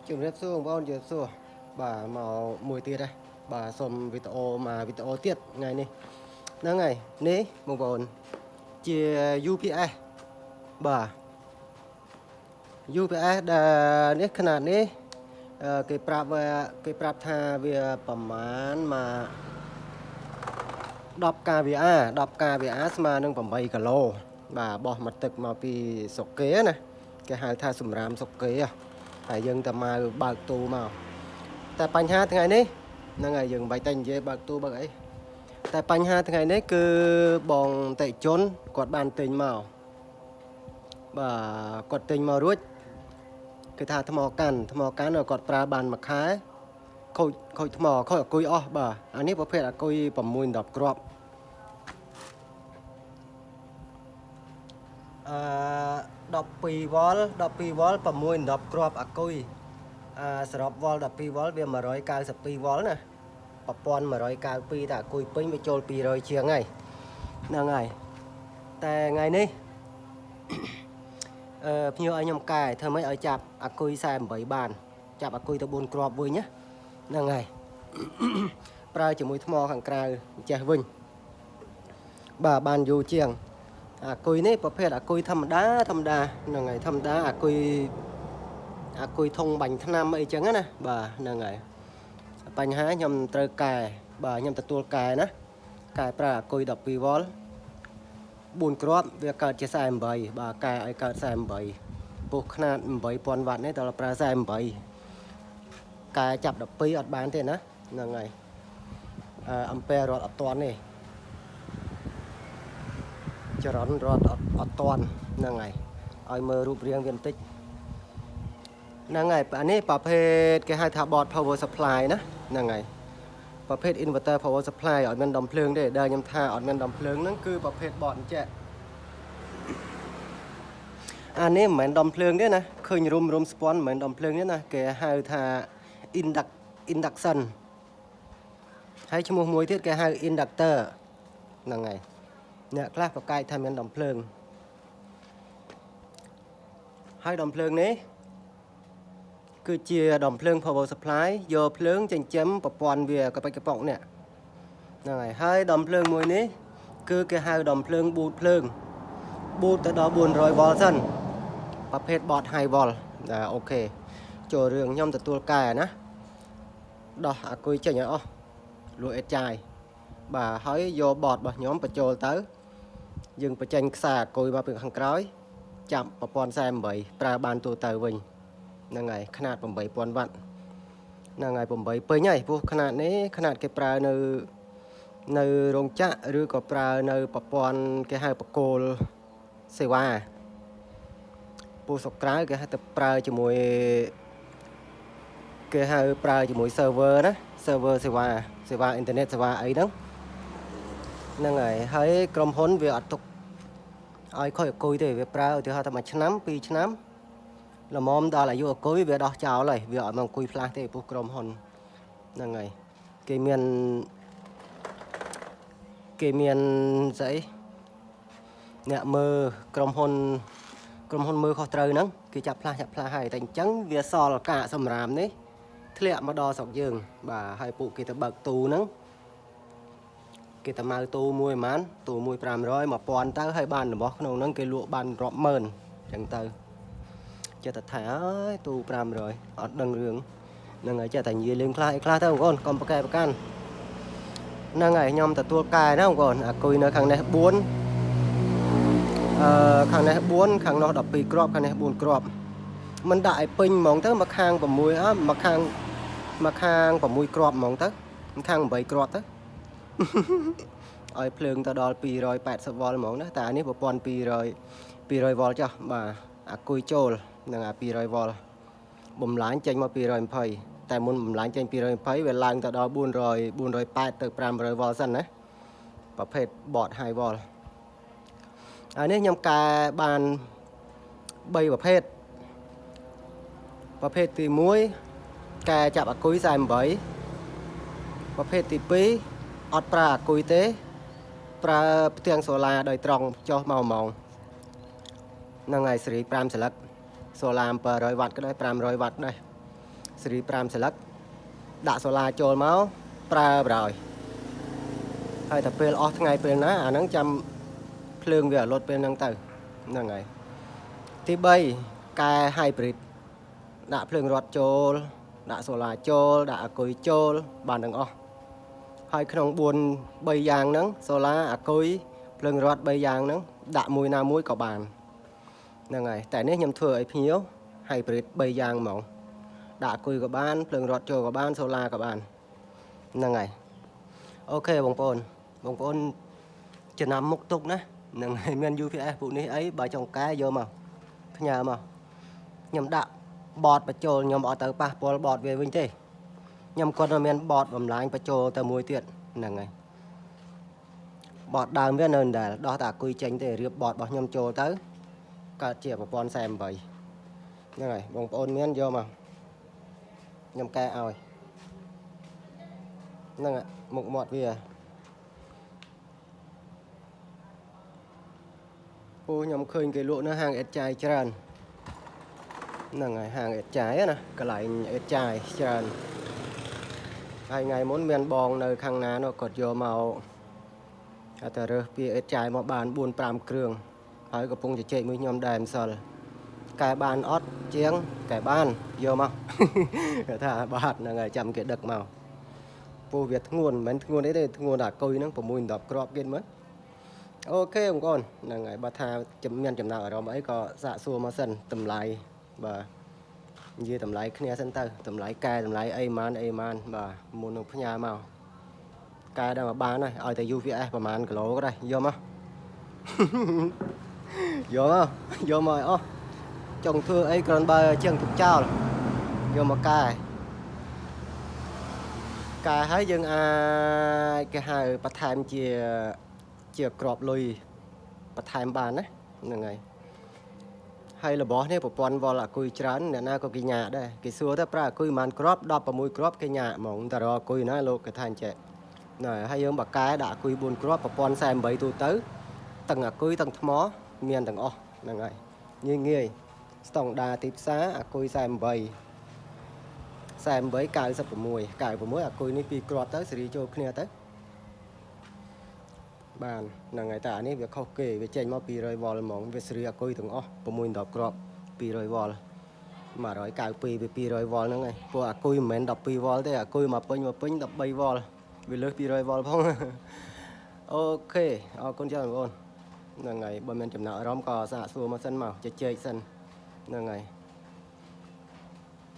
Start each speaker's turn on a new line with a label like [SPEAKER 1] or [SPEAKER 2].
[SPEAKER 1] ជំរាបសួរបងប្អូនជំរាបសួរបាទមកមួយទៀតដែរបាទសូមវីដេអូមកវីដេអូទៀតថ្ងៃនេះហ្នឹងហើយនេះបងប្អូនជា UPS បាទ UPS ដែលនេះຂະຫນាតនេះអឺគេប្រាប់ว่าគេប្រាប់ថាវាប្រមាណមក10 kVA 10 kVA ស្មើនឹង8គីឡូបាទបោះមកទឹកមកពីស្រុកគេណាគេហៅថាសម្រាមស្រុកគេហ៎ហើយយើងតែមកបើកទូមកតែបញ្ហាថ្ងៃនេះហ្នឹងហើយយើងមិនបាច់តែនិយាយបើកទូបើកអីតែបញ្ហាថ្ងៃនេះគឺបងតិជនគាត់បានទិញមកបាទគាត់ទិញមករួចគឺថាថ្មកាន់ថ្មកាន់គាត់ប្រើបានមួយខែខូចខូចថ្មខូចអាគុយអស់បាទអានេះប្រភេទអាគុយ6 10គ្រាប់ អឺ12វ៉ុល12វ៉ុល6 10គ្រាប់អាគុយអឺសរុបវ៉ុល12វ៉ុលវា192វ៉ុលណាប្រព័ន្ធ192តែអាគុយពេញវាចូល200ជាងហើយហ្នឹងហើយតែថ្ងៃនេះ អឺភ្ញៀវឲ្យខ្ញុំកែធ្វើម៉េចឲ្យចាប់អាគុយ48បាន ចាប់អាគុយទៅ4គ្រាប់វិញណាហ្នឹងហើយ ប្រើជាមួយថ្មខាងក្រៅចេះវិញបាទបានយូរជាង អាគុយនេះប្រភេទអាគុយធម្មតាធម្មតាហ្នឹងហើយធម្មតាអាគុយអាគុយធុងបាញ់ថ្នាំអីចឹងណាបាទហ្នឹងហើយបញ្ហាខ្ញុំត្រូវកែបាទខ្ញុំទទួលកែណាកែប្រើអាគុយ12វ៉ុល4គ្រាប់វាកើតជា48បាទកែឲ្យកើត48ពោះខ្នាត8000វ៉ាត់នេះតើប្រើ48កែចាប់12អត់បានទេណាហ្នឹងហើយអឺអំពែរត់អត់តាន់ទេ ចរន្តរត់អត់អត់តាន់ហ្នឹងហើយឲ្យមើលរូបរាងវាបន្តិចហ្នឹងហើយអានេះប្រភេទគេហៅថា board power supply ណាហ្នឹងហើយប្រភេទ inverter power supply អត់មានដំភ្លើងទេដែលខ្ញុំថាអត់មានដំភ្លើងហ្នឹងគឺប្រភេទ board អញ្ចឹងអានេះមិនមែនដំភ្លើងទេណាឃើញរុំរុំស្ពាន់មិនមែនដំភ្លើងទេណាគេហៅថា induction ហើយឈ្មោះមួយទៀតគេហៅ inductor ហ្នឹងហើយអ្នកខ្លះប្រកែកថាមានដំភ្លើងហើយដំភ្លើងនេះគឺជាដំភ្លើង power supply យកភ្លើងចិញ្ចឹមប្រព័ន្ធវាកប៉ិចកប៉ុកនេះហ្នឹងហើយហើយដំភ្លើងមួយនេះគឺគេហៅដំភ្លើងប៊ូតភ្លើងប៊ូតទៅដល់400វ៉ុលសិនប្រភេទ board high volt អូខេចូលរឿងខ្ញុំទទួលកែណាដោះអាគុយចេញឲ្យអស់លួចអេតចាយបាទហើយយក board របស់ខ្ញុំបញ្ចូលទៅ យើងបញ្ចេញខ្សែអាគុយមកពីខាងក្រោយ ចាប់ប្រព័ន្ធ48ប្រើបានទូទៅវិញហ្នឹងហើយຂະຫນាត8000វ៉ាត់ហ្នឹងហើយ8ពេញហើយព្រោះຂະຫນាតនេះຂະຫນាតគេប្រើនៅនៅរោងចក្រឬក៏ប្រើនៅប្រព័ន្ធគេហៅបកគោលសេវាពូស្រុកក្រៅគេហៅទៅប្រើជាមួយគេហៅប្រើជាមួយ server ណា server សេវាសេវាអ៊ីនធឺណិតសេវាអីហ្នឹងហ្នឹងហើយហើយក្រុមហ៊ុនវាអត់ទុក ឲ្យខុសអគុយទេវាប្រើឧទាហរណ៍ថាមួយឆ្នាំពីរឆ្នាំល្មមដល់អាយុអគុយវាដោះចោលហើយវាអត់មកអង្គុយផ្លាស់ទេព្រោះក្រុមហ៊ុនហ្នឹងហើយគេមានគេមានស្អីអ្នកមើលក្រុមហ៊ុនក្រុមហ៊ុនមើលខុសត្រូវហ្នឹងគេចាប់ផ្លាស់ចាប់ផ្លាស់ហើយតែអញ្ចឹងវាសល់កាកសម្រាមនេះធ្លាក់មកដល់ស្រុកយើងបាទហើយពួកគេទៅបើកទូហ្នឹង គេតម៉ៅទូមួយប្រហែលទូមួយ500 1000ទៅហើយបានរបស់ក្នុងហ្នឹងគេលក់បានរាប់ម៉ឺនអញ្ចឹងទៅចេះតែថែអើយទូ500អត់ដឹងរឿងហ្នឹងហើយចេះតែនិយាយលេងខ្លះអីខ្លះទៅបងប្អូនកុំប្រកែប្រកាន់ហ្នឹងហើយខ្ញុំទទួលកែណាបងប្អូនអាគុយនៅខាងនេះ4អឺខាងនេះ4ខាងនោះ12គ្រាប់ខាងនេះ4គ្រាប់មិនដាក់ឲ្យពេញហ្មងទៅមកខាង6អើមកខាងមកខាង6គ្រាប់ហ្មងទៅខាង8គ្រាប់ទៅ ឲ្យភ្លើងទៅដល់280វ៉ុលហ្មងណាតែអានេះប្រព័ន្ធ200 200វ៉ុលចុះបាទអាគុយចូលនឹងអា200វ៉ុលបំឡាញចេញមក220តែមុនបំឡាញចេញ220វាឡើងទៅដល់400 480ទៅ500វ៉ុលសិនណាប្រភេទ board high volt អានេះខ្ញុំកែបាន3ប្រភេទប្រភេទទី1កែចាប់អាគុយ48ប្រភេទទី2អត់ប្រើអាគុយទេ ប្រើផ្ទាំងសូឡាដោយត្រង់ចុះមកហ្មងហ្នឹងហើយសេរី5សន្លឹកសូឡា700វ៉ាត់ក៏ដែរ500វ៉ាត់ដែរ ស៊េរី5សន្លឹកដាក់សូឡាចូលមកប្រើប្រហើយហើយតែពេលអស់ថ្ងៃពេលណាអាហ្នឹងចាំភ្លើងវាអលត់ពេលហ្នឹងទៅហ្នឹងហើយទី3កែ hybrid ដាក់ភ្លើងរត់ចូលដាក់សូឡាចូលដាក់អាគុយចូលបានទាំងអស់ហើយក្នុង4 3យ៉ាងហ្នឹងសូឡាអាគុយភ្លើងរត់3យ៉ាងហ្នឹងដាក់មួយណាមួយក៏បានហ្នឹងហើយតែនេះខ្ញុំធ្វើឲ្យភ្ញៀវ hybrid 3យ៉ាងហ្មងដាក់អាគុយក៏បានភ្លើងរត់ចូលក៏បានសូឡាក៏បានហ្នឹងហើយ OK បងប្អូនបងប្អូនចំណាំមុខទុកណាហ្នឹងហើយមាន UPS ពួកនេះអីបើចង់កែយកមកផ្ញើមកខ្ញុំដាក់ board បញ្ចូលខ្ញុំអត់ទៅប៉ះពាល់ board វាវិញទេខ្ញុំគាត់នៅមាន board បំលាញបញ្ចូលទៅមួយទៀតហ្នឹងហើយ board ដើមវានៅដដែលដោះតែអាគុយចេញទេរៀប board របស់ខ្ញុំចូលទៅកើតជាប្រព័ន្ធ48ហ្នឹងហើយបងប្អូនមានយកមកខ្ញុំកែឲ្យហ្នឹងហើយមុខមាត់វាពូខ្ញុំឃើញគេលក់នៅហាងអេតចាយច្រើនហ្នឹងហើយហាងអេតចាយណាកន្លែងអេតចាយច្រើនហើយថ្ងៃមុនមានបងនៅខាងណានោះគាត់យកមកអត់តែរើសពីអេតចាយមកបាន4 5គ្រឿងហើយកំពុងជជែកមួយខ្ញុំដែរម្សិលកែបានអត់ជាងកែបានយកមក គេថាបាទហ្នឹងហើយចាំគេដឹកមកពោះវាធ្ងន់មិនមែនធ្ងន់អីទេធ្ងន់តែអាគុយហ្នឹង6 10គ្រាប់គេមើល OK បងប្អូនហ្នឹងហើយបើថាមានចំណាប់អារម្មណ៍អីក៏សាកសួរមកសិនតម្លៃបាទនិយាយតម្លៃគ្នាសិនទៅតម្លៃកែតម្លៃអីម៉ានអីម៉ានបាទមុននឹងផ្ញើមកកែដល់មកបានហើយឲ្យតែ UPS ប្រហែលគីឡូក៏ដែរយកមក យកមកយកមកឲ្យអស់ចង់ធ្វើអីគ្រាន់បើជាងទុកចោលយកមកកែកែហើយយើងអាចគេហៅបន្ថែមជាជាក្របលុយបន្ថែមបានណាហ្នឹងហើយហើយរបស់នេះប្រព័ន្ធវល់អាគុយច្រើនអ្នកណាក៏គេញាក់ដែរគេសួរថាប្រើអាគុយប៉ុន្មានគ្រាប់16គ្រាប់គេញាក់ហ្មងតែរកអាគុយណាលោកគេថាអញ្ចេះណែហើយយើងបកកែដាក់អាគុយ4គ្រាប់ប្រព័ន្ធ48ទូទៅទាំងអាគុយទាំងថ្មមានទាំងអស់ហ្នឹងហើយងាយងាយស្តង់ដាទីផ្សារអាគុយ48 48 96 96អាគុយនេះពីរគ្រាប់ទៅសេរីចូលគ្នាទៅបានហ្នឹងហើយតែអានេះវាខុសគេវាចេញមក200វ៉ុលហ្មងវាសេរីអាគុយទាំងអស់6 10គ្រាប់200វ៉ុល192វា200វ៉ុលហ្នឹងហើយពួកអាគុយមិនមែន12វ៉ុលទេអាគុយមកពេញមកពេញ13វ៉ុលវាលើស200វ៉ុលផង OK អរគុណច្រើនបងប្អូនហ្នឹងហើយបើមានចំណាប់អារម្មណ៍ក៏សាកសួរមកសិនមកជជែកសិនហ្នឹងហើយ។